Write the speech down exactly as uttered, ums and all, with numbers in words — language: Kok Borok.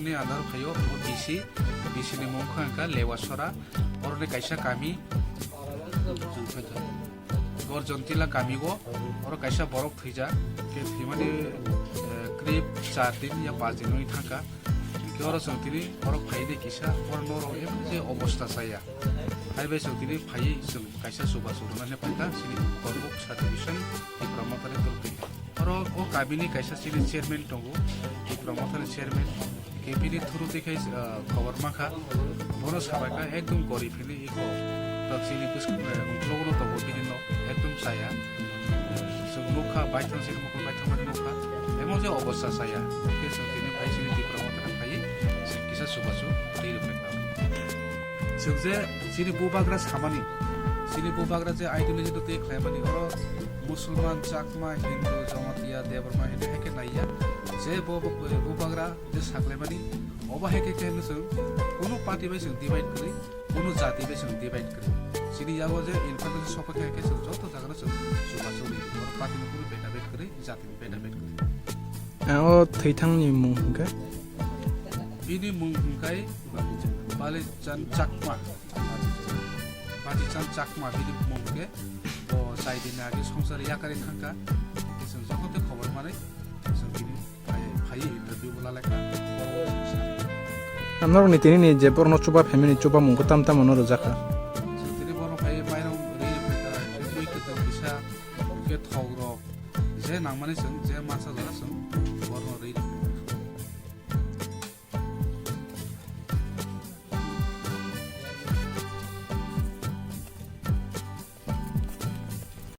Ni andar phaio o B C, B C ni mung kha wngkha Lewasora, oro ni kaisa kami Gorjontila kami o, oro kaisa borok thwijak, ke thwimani, eh, krip char din ya panch din wngwi thangkha. Ke oro chwng tini borok phaini kisa, oro norok emon je obosta chaya. Hai bai chwng tini phaiwi chwng kaisa chubachu rwnani phaikha, chini Korbuk Sub Division Tipra Mothani Turkey. Oro o kabini kaisa chini chairman tongo, Tipra Mothani chairman. Ke bini through twi khai, ah, khobor mankha. Bono sabaikha ekdom gorib hinwi ikho. Tak chini bwswk, eh, uklogno tongo bini nok ekdom chaya. Chwng nukha baithang chini mokol baithang mani nukha. Emon je obosta chaya. Ke chwng tini phai chini Tipra Mothani phaiwi chwng kisa chubachu twi rwkha. Chwng je chini bubagra samani, chini bubagra je ideology no twi khlaimani, oro Musulman, Chakma, Hindu, Jamatia, Debbarma hinwi hai khe naiya. Je bo, bo, bubagra je saklaimani, obo hai khe khe chwng kunu party bai chwng divide kwrwi, kunu jati bai chwng divide kwrwi. Chini yago je information sokoi khe chwng joto jagano chwng chubachu ri, oro party ni kunu beda bed kwrwi, jati ni beda bed kwrwi. Ang o thwithangni mung hwnkhe? Bini mung hwnkhe Balichan Chakma. Balichan Chakma bini mung hwnkhe bo chai din age songsar yakarwi thangkha. Chwng joto tei khobor manwi chwng bini phai, phai interview bo lalai kha. Norokni tini ni je borokno chuba family chuba mung tam tam no rwjak kha. Chwng tini borok phai mairang ri phai kha, tei twi kwtwng kisa, hwnkhe thok rok, je nangmani chwng, je mansa jora chwng, borno ri.